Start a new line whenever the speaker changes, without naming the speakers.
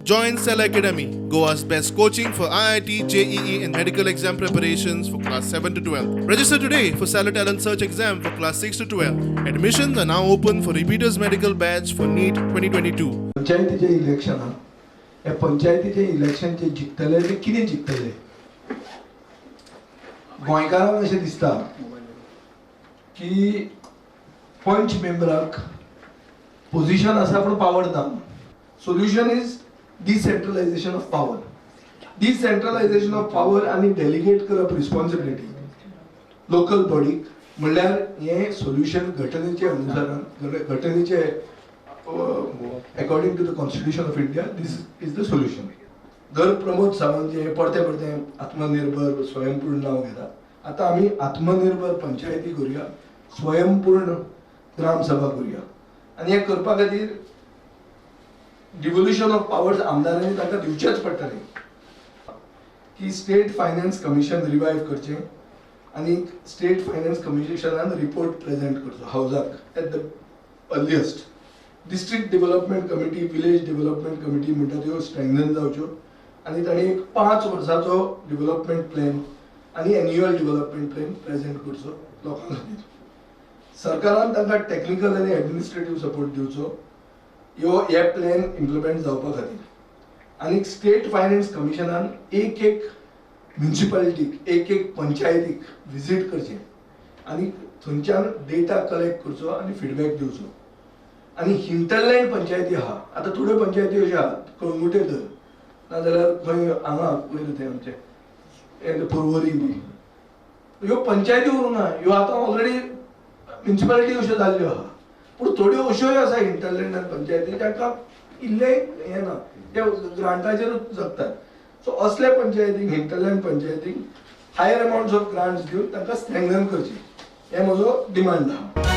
Join Cell Academy, Goa's best coaching for IIT, JEE, and medical exam preparations for class 7 to 12. Register today for Stellar Talent Search exam for class 6 to 12. Admissions are now open for repeaters medical batch for NEET 2022.
पंचायतीचें election आहा, ह्या पंचायतीचें election जे जिखतले ते कितें जिखतले? गोंयकारांक अशें दिसता की पंच मेंबराक पोजिशन आसा पूण पावर ना. Solution is decentralization of power. Decentralization of power आनी डेलिगेट करप रिस्पॉन्सिबिलिटी लोकल बॉडीक म्हणल्यार हें सोल्युशन घटनेचे अनुसारान, घटनेचे according to the constitution of India, this is the solution. दर प्रमोद सावंत जे परते परते आत्मनिर्भर स्वयंपूर्ण नांव घेता, आतां आमी आत्मनिर्भर पंचायती करुया, स्वयंपूर्ण ग्रामसभा करुया. आनी हें करपा खातीर डिवोल्युशन ऑफ पावर्स आमदारांनी तांकां दिवचेच पडटलें की स्टेट फायनान्स कमिशन रिवायव करचें आनी स्टेट फायनान्स कमिशनान रिपोर्ट प्रेजेंट करचो हावजाक at the earliest. District development committee, village development committee म्हणटा त्यो स्ट्रेंथन जावच्यो आनी तांणी एक 5 वर्साचो डेव्हलपमेंट प्लॅन आनी एन्युअल डेव्हलपमेंट प्लॅन प्रेजेंट करचो लोकां खातीर. सरकारान तांकां टॅक्निकल आनी एडमिनिस्ट्रेटीव सपोर्ट दिवचो ह्यो हे प्लॅन इम्प्लिमेंट जावपा खातीर. आनी स्टेट फायनान्स कमिशनान एक एक म्युनिसिपालिटीक, एक एक पंचायतीक विजीट करचें आनी थंयच्यान डेटा कलेक्ट करचो आनी फिडबॅक दिवचो. आनी हिंटरलँड पंचायती आहा, आतां थोड्यो पंचायती अश्यो आहा, कळंगुटे धर, नाजाल्यार खंय हांगा वयर थंय आमचे पर्वरी बी, ह्यो पंचायती उरूंक ना, ह्यो आतां ऑलरेडी म्युनिसिपालिटी अश्यो जाल्ल्यो आहा. पूण थोड्यो अश्योय आसा हिंटरलँडान पंचायती तांकां इल्लें हें ना, ते ग्रांटाचेरूच जगतात. सो असल्या पंचायतींक, हिंटरलँड पंचायतींक हायर अमावंट्स ऑफ ग्रांट्स दिवन तांकां स्ट्रेंथन करचें, हें म्हजो डिमांड आहा.